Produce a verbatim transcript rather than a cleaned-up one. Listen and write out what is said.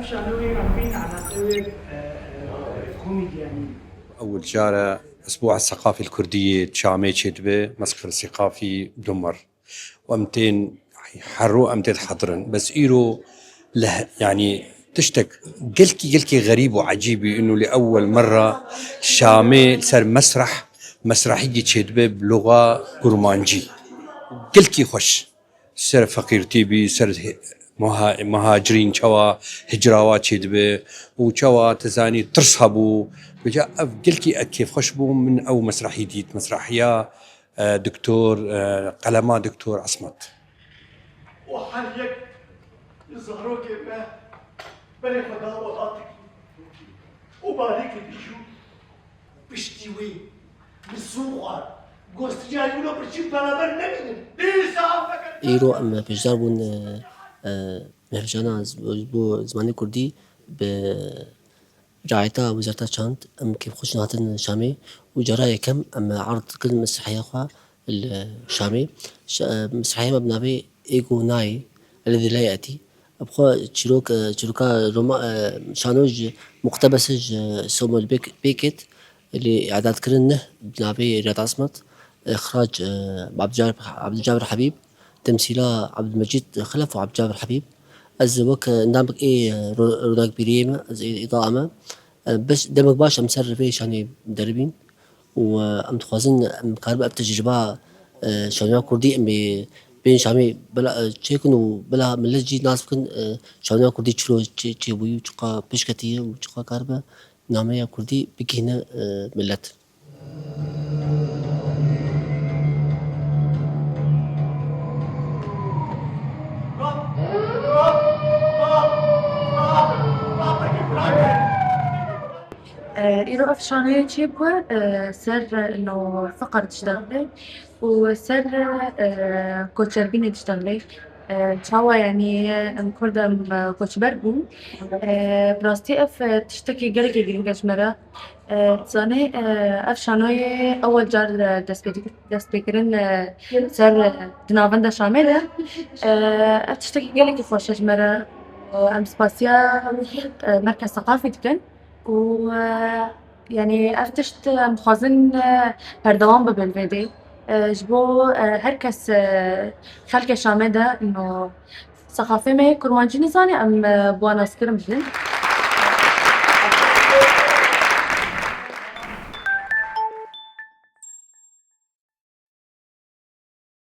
Şanoyê em bên eleqe wê, e, e, komedyanî. Ewil cara Esbûa Seqafî Kurdiyê di Şamê çêdibe, Mesqir Seqafî dumar. Û em tên, her ro em tê dihidirin. Bes îro li he-, yanî tiştek gelkî, gelkî xerîb û ecîbî, ino li ewel merra Şamê li ser mesreh, mesrehîkî çêdibe bi luxa kurmancî. Gelkî xweş. Ser feqîrtî bî, ser hi-, muha-, muhacirîn çawa hicrawa çêdibe û çawa, tu zanî, tirs hebû. Vêca ev gelkî kêfxweş bû, min ew mesrehî dît, mesrehiya, e, Doktor, e, qelema Doktor Esmat. û her yek zarokê me berê xwe da welatê û barîkê dijû piştî wî bi sû xwar. Gostiya wilo birçî beraber nemînin. Bîr saet veke. Îro em beşdar bûn, e, e, mehvejana z-, bo zimanê kurdî bi riayeta Wezareta Çand. Em kêfxweş hatin Şamê û cara yekem em erd kirin mesrehiya xwe li Şamê. Ş-, mesrehiya me bi navê Ego Nayê, Elê Dileyê Etî. Bi xwe çîrok, e, çîroka Roma, e, şano ji muqtebesê ji Samuel Bek-, Beckett, lê îdadkirin neh bi navê Riyad Esmat, ixrac, e, Abdulcabir, Abdulcabir Habîb, temsîla Abdulmecîd Xilef û Abdulcabir Habîb. Ez wek, e, endamekê, e, ro-, ronakbîriyê me, ez ê-, îda me. E, beş, demek baş em ser vê şanê deribîn û, e, em dixwazin em karibe ev tecrîba, e, şanoya kurdî em ê bên Şamê bila, e, çêkin û bila millet jî nas bikin, e, şanoya kurdî çilo çê, çêbûyî û çiqa pêşketî ye û çiqa karibe nameya kurdî bigihîne, e, millet. Îro ev şanoyê çêbû, e, ser, e, ino feqir diştexile û ser, e, koçerbînê diştexile. E, çawa, yanî, em Kurd em, e, koçber bûn. E, bi rastî ev, e, tiştekî gelekî girîng e ji me re. E, dizanî, e, ev şanoyê ewel car, e, destpê-, destpêkirin, e, ser, e, di navenda Şamê de. E, ev tiştekî gelekî xweş e ji me re. E, em spasiya, e, Merkez Seqafî dikin. û, e, yanî ev tişt, e, em dixwazin, e, berdewam bibe li vê dê. E, ji bo, e, her kes, e, xelkê Şamê de ino sexafê me yê kurmancî nizane, em, e, bi wan naskirin bidin.